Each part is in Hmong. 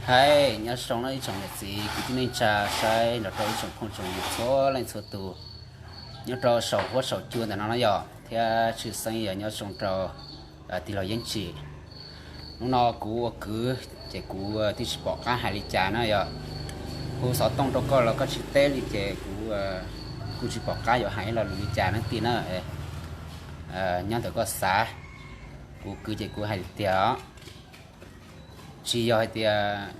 Hais nyob zoo no ib tsoom niam txiv kwv tij neej tsa saib nrog rau ib tsoom phooj tsoom ywg txhua leej txhua tus nyob rau saum huab saum cua ntawm no no yog thiab tshwj xeeb yog nyob zoo rau tij laug Yeeb Tsim. Hnub no kuv ua kwv ces kuv twb tsis pom qab hais li cas na yog hu xov tooj rau koj los koj tsis teb li ces kuv kuj tsis pom qab yuav hais lo lus li cas na tij na. Nyob ntawm koj xav, kuv kwv ces kuv hais li tias tsis yog hais tias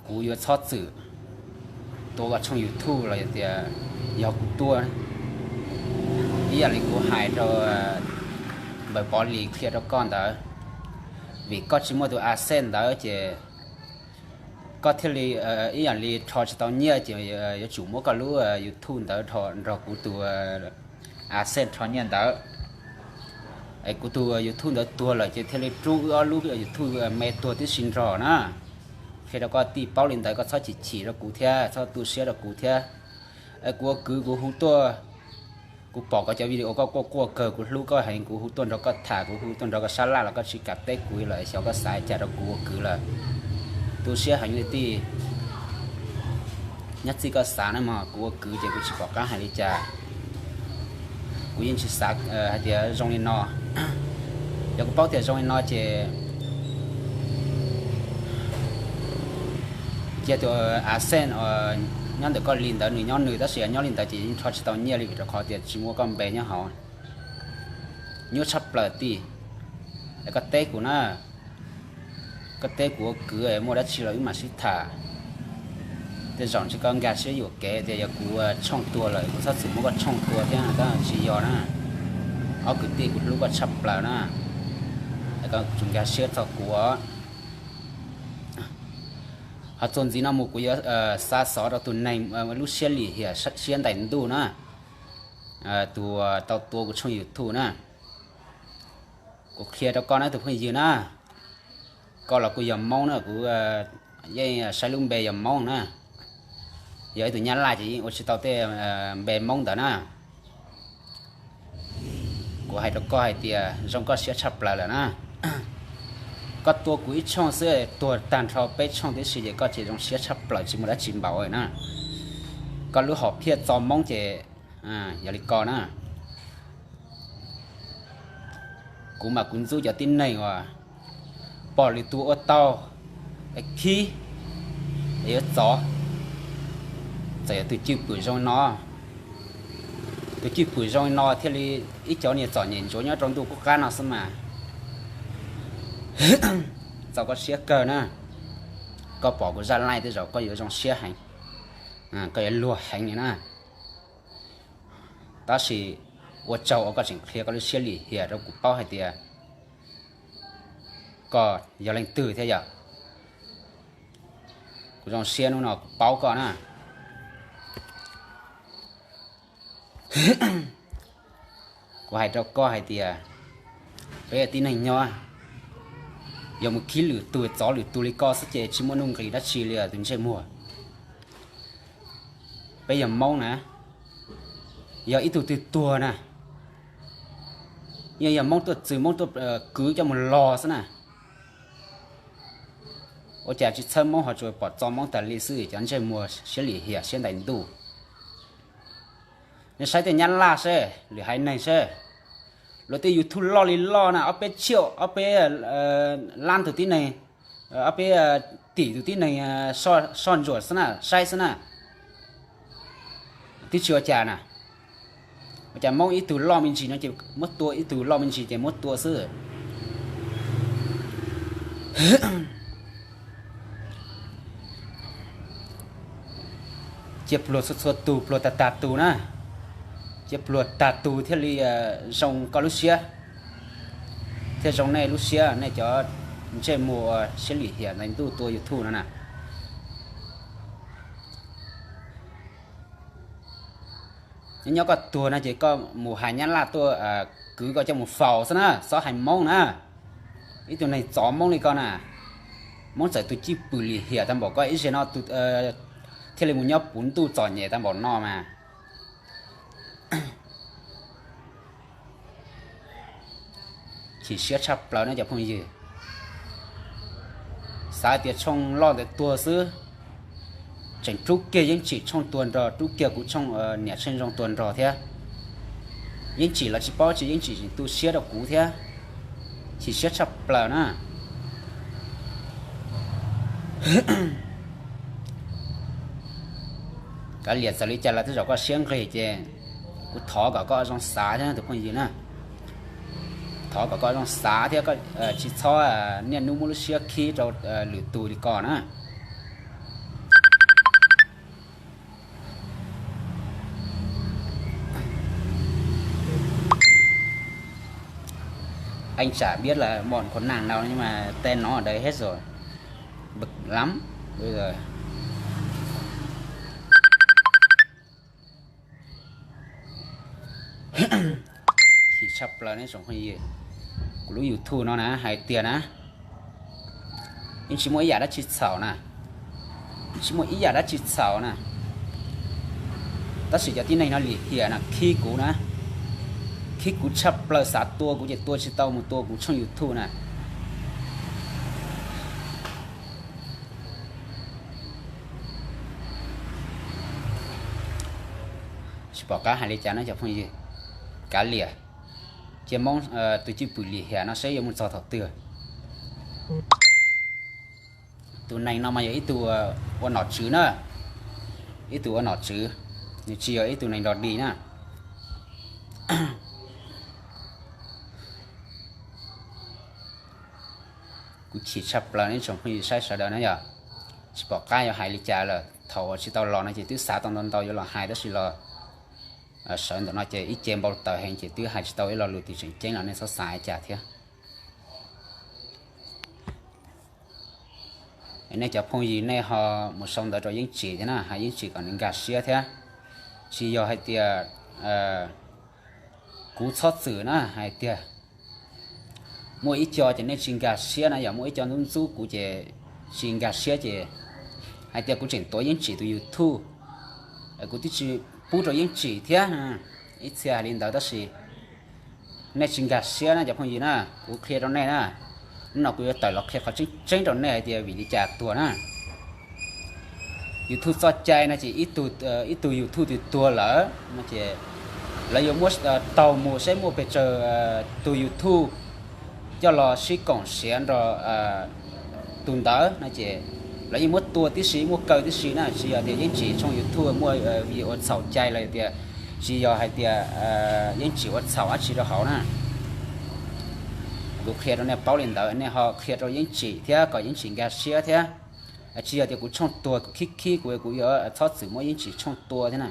kuv yuav txhob txwm tua koj tshooj YouTube los yog tias yog kuv tua ib yam li kuv hais rau npawg Pov Lis qhia rau koj ntawd, vim koj tsis muaj tus accent ntawd ces koj thiaj li ib yam li rho tsis tau nyiaj ces yuav tsum muab koj lub YouTube ntawd nrog kuv tus accent rho nyiaj ntawd. Es kuv tus YouTube ntawd tuag lawm ces thiaj li rub wb ob lub YouTube me tuag tib si nrog na. Qhia rau koj tij paub li ntawd koj txhob chim chim rau kuv thiab txhob tu siab rau kuv thiab. Es kuv ua kwv kuv hu tuaj, kuv pom koj cov video koj quaj quaj kawg kuv hlub koj heev kuv hu tuaj nrog koj tham kuv hu tuaj nrog koj sab laj los koj tsis kam teb kuv lawm xyov koj xav cas rau kuv ua kwv lawm. Tu siab heev li tij. Nyob txij koj xav na mog kuv ua kwv ces kuv tsis pom qab hais li cas. Kuv yeej tsis xav hais tias zoo li no. Yog kuv paub tias zoo li no ces cia tus accent nyob ntawm koj li ntawd nws nyob nws tab sis nyob li ntawd ces yeej rho tsis tau nyiaj li vim rau qhov tias tsis muaj koj npe nyob hauv. Nyuaj tshaj plaws tij. Es koj teb kuv na, koj teb kuv ua kwv muaj dab tsi los wb mam sib tham. Tej zaum ntshe koj nkag siab yuam kev tias yog kuv tshooj tuag lawm kuv txhob txwm muab koj tshooj tuag thiab tab tsis yog na. Ob kwv tij kuv hlub koj tshaj plaws na, es koj tsum nkag siab txog kuv. Ho txuas ntxiv no mus kuv yuav xa xov rau tus neeg lub siab lim hiam siab ntais ntuj na, tus tau tua kuv tshooj YouTube na. Kuv qhia rau koj na tus phooj ywg na, koj los kuj yog Hmoob na, kuv yeej saib lub npe yog Hmoob na. Yog ib tug Nyab Laj ces yeej ua tsis tau tej npe Hmoob ntawd na. Kuv hais rau koj hais tias zoo koj siab tshaj plaws lawm na. Koj tua kuv ib tshooj xwb tuag tag nrho peb tshooj tib si ces koj ces zoo siab tshaj plaws tsis muaj dab tsi npaum na. Koj lub hom phiaj txo Hmoob ces yog li ko na. Kuv mas kuv ntxub cov tib neeg uas pom lwm tus ua tau es khib es yuav txov. Txawm yog tus cwj pwm zoo no, tus cwj pwm zoo no thiaj li ib cov niag txom nyem ntsuav nyob rau ntuj qub qab no xwb mas. Txaus koj siab kawg na. Koj pom kuv zaj live tej zaum koj yuav zoo siab heev, koj yuav luag heev li na. Tab sis ua tsaug uas koj tseem qhia koj lub siab lim hiam rau kuv paub hais tias koj yog leej twg thiab yom. Kuv zoo siab hnub no kuv paub koj na. Kuv hais rau koj hais tias peb tib neeg nyob, yog mus khib lwm tus txov lwm tus li koj xwb ces tsis muaj nuj nqis dab tsi li tus ntsej muag. Peb yog Hmoob na, yog ib tug twg tuag na, yeej yog Hmoob tuaj txwv Hmoob tuaj kwv coj mus los xwb na. Ua cas tsis txhawb Hmoob ho tsuas pom txo Hmoob tas li xwb cov ntsej muag siab lim hiam siab ntais ntuj. Nej saib tej Nyab Laj seb, lwm haiv neeg seb, luag tej YouTube loj li loj na ob peb txhiab ob peb lab tus tib neeg, ob peb tim tus tib neeg soj ntsuam xwb na saib xwb na. Twb tsis ua cas na. Ua cas Hmoob ib tug loj me ntsis no ces muab tua, ib tug loj me ntsis ces muab tua xwb. Cia pluag txhua txhua tus, pluag tag tag tus na. Cia pluag tag tus thiaj li zoo koj lub siab, thiaj zoo nej lub siab, nej cov ntsej muag siab lim hiam ntawm ntuj tua YouTube no na. Nyob nyob koj tuag no ces koj mus hais Nyab Laj tuaj kwv koj coj mus faus xwb na, txhob hais Hmoob na. Ib tug neeg txov Hmoob li koj na, Hmoob txawm tus cwj pwm lim hiam tag npaum koj ib zaug no thiaj li mus nyob puv ntuj txom nyem tag npaum no mas. Chim siab tshaj plaws no cov phooj ywg. Xav tias tshooj loj ntawd tuag xwb, tseem rub kiag Yeeb Tsim tshooj tuag nrog, rub kiag kuv tshooj niam Tsheej Zoo tuag nrog thiab. Yeeb Tsim los tsis paub tsis, Yeeb Tsim tseem tu siab rau kuv thiab. Chim siab tshaj plaws na. Kav liam, txawm li cas los tej zaum koj siab nqig ces kuv thov kom koj zoo xav thiab tus phooj ywg na. Thov kom koj zoo xav thiab tsis txhob niaj hnub muab lub siab khib rau lwm tus li ko na. Anh chả biết là bọn khốn nạn nào nhưng mà tên nó ở đây hết rồi. Bực lắm. Bây giờ chim tshaj plaws ne tsoom phooj ywg. Kuv lub YouTube no na hais tias na, yeej tsis muaj ib yam dab tsi txhaum na, yeej tsis muaj ib yam dab tsi txhaum na. Tab sis cov tib neeg no lim hiam na, khib kuv na, khib kuv tshaj plaws, xav tua kuv ces tua tsis tau mus tua kuv tshooj YouTube na. Tsis pom qab hais li cas no cov phooj ywg. Kav liam, cia Hmoob tus cwj pwm lim hiam no seb yuav mus txog thaum twg. Tus neeg no mas yog ib tug ua nom tswv na, ib tug ua nom tswv, nws tsis yog ib tug neeg dog dig na. Kuv chim tshaj plaws nej tsoom phooj ywg saib sawv daws na yog, tsis pom qab yuav hais li cas lawm. Thaum uas tsis tau los no ces twb xav tau ntau ntau yuav los hais tab sis los sawv ntawm no ces ib ce npau taws heev ces twb hais tsis tau ib lo lus twg tseem ceeb los nej txhob xav li cas thiab. Nej cov phooj ywg nej ho mus sau ntawv rau Yeeb Tsim thiab na, hais Yeeb Tsim kom nws nkag siab thiab. Tsis yog hais tias kuv txhob txwm na, hais tias muaj ib co ces nej tsis nkag siab na, yog muaj ib co ntxub ntxub kuv ces tsis nkag siab ces hais tias kuv tseem tuav Yeeb Tsim tus YouTube, kuv twb tsis pub rau Yeeb Tsim thiab. Ib txhia hais li ntawd tab sis nej tsis nkag siab na cov phooj ywg na, kuv qhia rau nej na. Hnub no kuv yuav tawm los qhia qhov tseeb tseeb rau nej hais tias vim li cas tuag na. YouTube txoj cai no ces ib tug YouTube twg tuag lawm no ces lawv yuav muab taug mus saib muaj pes tsawg tus YouTube coj los sib koom siav nrog tus ntawd no ces lawv yeej muab tua tib si, muab kaw tib si na. Tsis yog tias Yeeb Tsim tshooj YouTube muaj video ua txhaum cai los tias, tsis yog hais tias Yeeb Tsim ua txhaum dab tsi rau hauv na. Kuv qhia rau nej paub li ntawd, nej ho qhia rau Yeeb Tsim thiab kom Yeeb Tsim nkag siab thiab. Tsis yog tias kuv tshooj tuag kuv khib khib kuv, kuv yuav txhob txwm muab Yeeb Tsim tshooj tua thiab na.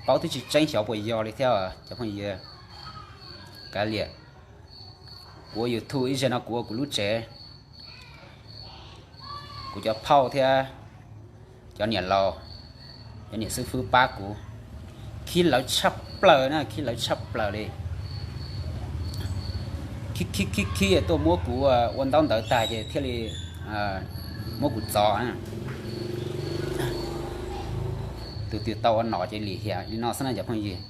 Paub twb tsis tseeb xyov puas yog li thiab cov phooj ywg. Kav liam, kuv ua YouTube ib zaug no kuv ua kuv lub tsev, kuv cov phauj thiab cov niam laus, cov niam xib fwb pab kuv, khib lawv tshaj plaws na, khib lawv tshaj plaws li. Khib khib khib khib tuaj muab kuv ua ntaub ntawv tag ces thiaj li muab kuv txov. Tus twg tau ua nom ces lim hiam li no xwb na cov phooj ywg.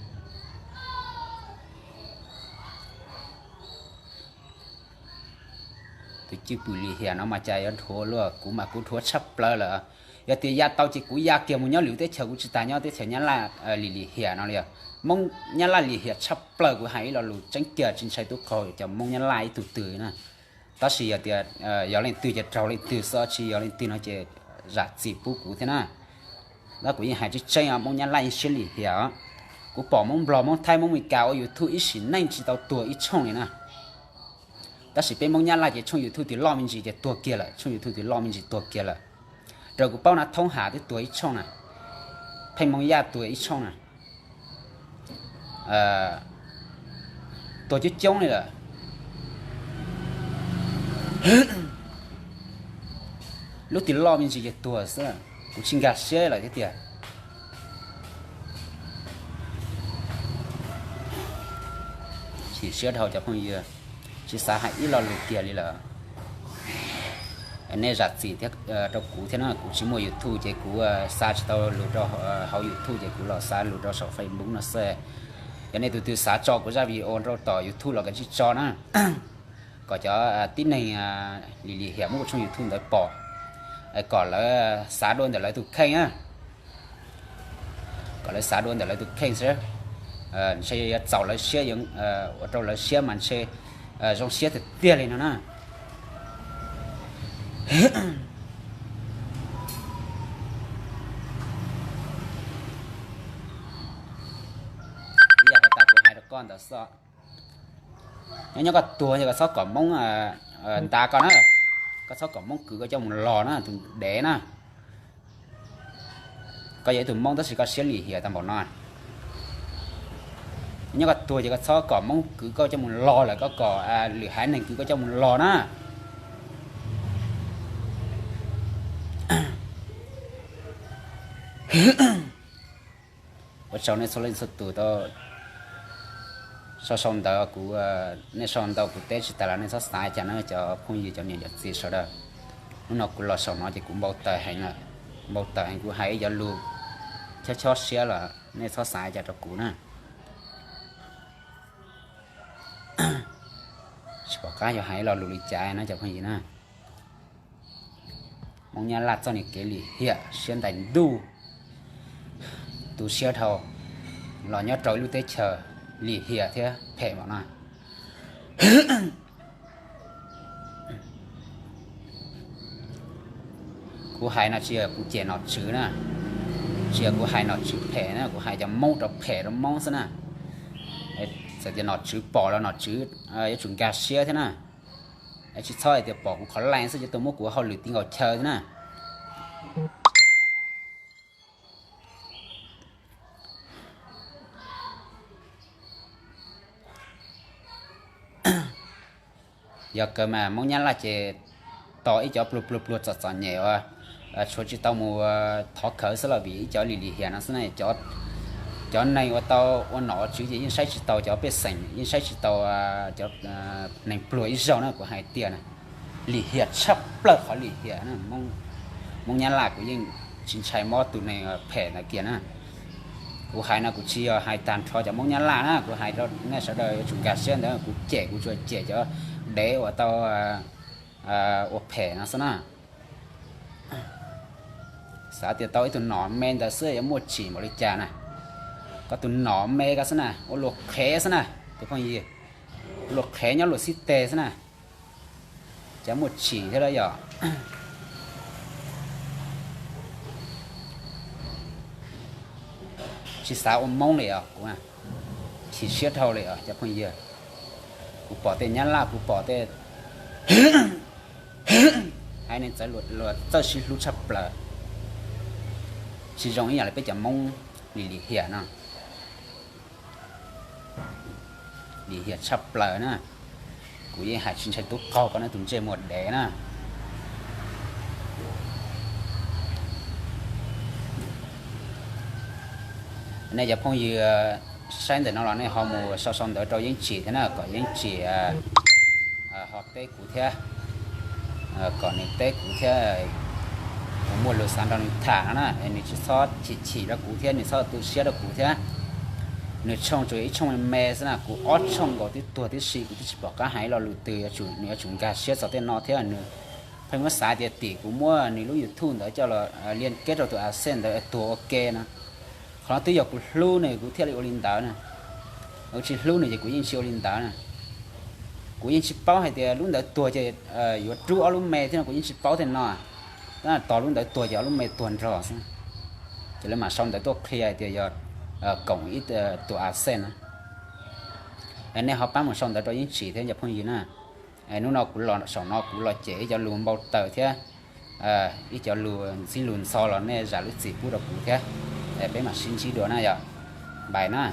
Tus cwj pwm lim hiam no mas cas yuav dhuav luaj, kuv mas kuv dhuav tshaj plaws lawm. Yog tias ya tau ces kuv ya kiag mus nyob lwm teb chaws, kuv tsis tas nyob teb chaws Nyab Laj lim lim hiam no li. Hmoob Nyab Laj lim hiam tshaj plaws, kuv hais ib lo lus tseeb kiag tsis ntshai tub qaug cov Hmoob Nyab Laj ib tug twg na. Tab sis yog tias yog leej twg ces raug leej twg xwb, tsis yog leej twg no ces zam txim pub kuv thiab na. Tab kuv yeej hais tseeb tseeb os, Hmoob Nyab Laj yeej siab lim hiam os. Kuv pom Hmoob Nplog, Hmoob Thaib, Hmoob Meskas ua YouTube ib sim neej tsis tau tuag ib tshooj li na. Tab sis peb Hmoob Nyab Laj ces tshooj YouTube twg loj me ntsis ces tuag kiag lawm, tshooj YouTube twg loj me ntsis tuag kiag lawm. Raws kuv paub na, Thoob Ham twb tuag ib tshooj na, Pheej Hmoob Yaj tuag ib tshooj na, tuag coob coob li lawm. Lub twg loj me ntsis ces tuag xwb, kuv tsis nkag siab lawm thiab tiag. Chim siab dhau cov phooj ywg, tsis xav hais ib lo lus kiag li lawm. Nej zam txim thiab rau kuv thiab no, kuv tsis muaj YouTube ces kuv xav tsis tau lus rau hauv YouTube ces kuv los xav lus rau saum Facebook no xwb. Yog nej tus twg xav tso kuv zaj video rau tom YouTube los kav tsij tso na, kom cov tib neeg lim lim hiam muab kuv tshooj YouTube ntawd pom, kom lawv xav dua ntawm lawv tus kheej na, kom lawv xav dua ntawm lawv tus kheej xwb. Ntshe yuav txaus lawv siab, ua rau lawv siab mas ntshe zoo siab tiag tiag li no na. Ib yam tas kuv hais rau koj ntawd xwb. Nyob nyob koj tuag ces koj txhob kom Hmoob ntav koj na, koj txhob kom Hmoob kwv koj coj mus los na tus dev na. Koj yog ib tug Hmoob tab sis koj siab lim hiam tag npaum no. Nyob koj tuag ces koj txhob kom Hmoob kwv koj coj mus los lawm, koj kom lwm haiv neeg kwv koj coj mus los na. Ua tsaug nej txhua leej txhua tus tau sau sau ntawv, nej sau ntau kuv teb tsis tas los nej txhob xav cas na cov phooj ywg cov niam cov txiv sawv daws. Hnub no kuv los saum no ces kuv npau taws heev lawm, npau taws heev, kuv hais ib cov lus chob chob siab los nej txhob xav cas rau kuv na. Tsis pom qab yuav hais lo lus li cas na cov phooj ywg na. Hmoob Nyab Laj txoj niag kev lim hiam siab ntais ntuj, tu siab dhau los nyob rau ib lub teb chaws lim hiam thiab phem npaum no. Kuv hais no tsis yog kuv cem nom tswv na, tsis yog kuv hais nom tswv phem na, kuv hais cov Hmoob rau phem rau Hmoob xwb na. Txawm tias nom tswv pom los nom tswv yuav tsum nkag siab thiab na. Tsis txhob hais tias pom kuv qhov leej xwb ces tuaj muab kuv hauj lwm ti nkaus chaw thiab na. Yog kawg mas Hmoob Nyab Laj ces tos ib cov pluag pluag pluag txom txom nyem uas tshuav tsis tau mus thov khawv xwb los vim ib cov lim lim hiam no xwb na. Cov neeg uas tau ua nom ua tswv ces yeej saib tsis tau cov pej xeem, yeej saib tsis tau cov neeg pluag ib zaug na, kuv hais tiag na. Lim hiam tshaj plaws qhov lim hiam na. Hmoob Nyab Laj kuv yeej tsis ntshai mob tus neeg phem ntawd kiag na. Kuv hais no kuv tsis yog hais tag nrho cov Hmoob Nyab Laj na, kuv hais rau nej sawv daws yuav tsum nkag siab ntawd, kuv cem kuv tsuas cem cov dev uas tau ua phem no xwb na. Xav tias tau ib tug nom me ntawd xwb yuav muaj tsim npaum li cas na. Koj tus nom me ko xwb na, ua luag qhev xwb na, tus phooj ywg, ua luag qhev nyob luag xib teg xwb na, cas muaj tsim thiab los yog. Tsis xav ua Hmoob li os, kuv chim siab dhau li os cov phooj ywg. Kuv pom tej Nyab Laj, kuv pom tej haiv neeg txawv luag txawj sib hlub tshaj plaws, tsis zoo ib yam li peb cov Hmoob lim lim hiam no. Lim hiam tshaj plaws na. Kuv yeej hais tsis ntshai tub qaug koj na tus ntsej muag dev na. Nej cov phooj ywg saib ntawm no los nej ho mus sau sau ntawv rau Yeeb Tsim thiab na, kom Yeeb Tsim ho teb kuv thiab, kom nws teb kuv thiab, kuv muaj lus xav nrog nws tham no na, nws tsis txhob chim chim rau kuv thiab nws txhob tu siab rau kuv thiab. Nws tshooj tsuas yog ib tshooj me xwb na, kuv ob tshooj nkaus twb tuag tib si, kuv twb tsis pom qab hais ib lo lus twg, nws yuav tsum nkag siab txog tej no thiab nws pheej muab xav tias tim kuv muab nws lub YouTube ntawd coj los liaj keb rau tus AdSense ntawd tuag ua ke no. Qhov no twb yog kuv hlub nws kuv thiaj li ua li ntawd na. Kuv tsis hlub nws ces kuv yeej tsis ua li ntawd na. Kuv yeej tsis paub hais tias lub ntawd tuag ces yuav rub ob lub me thiab no, kuv yeej tsis paub tej no. Tab tos lub ntawd tuag ces ob lub me tuag nrog xwb. Ces lawv mam sau ntawv tuaj qhia hais tias yog koom ib tus AdSense na. Nej ho pab mus sau ntawv rau Yeeb Tsim thiab cov phooj ywg na. Hnub no kuv los saum no kuv los cem ib cov lus npau taws thiab ib cov lus ntxhib lus ntxhov los nej zam lub txim pub rau kuv thiab. Peb mam sib ntsib dua na yom. Npais na.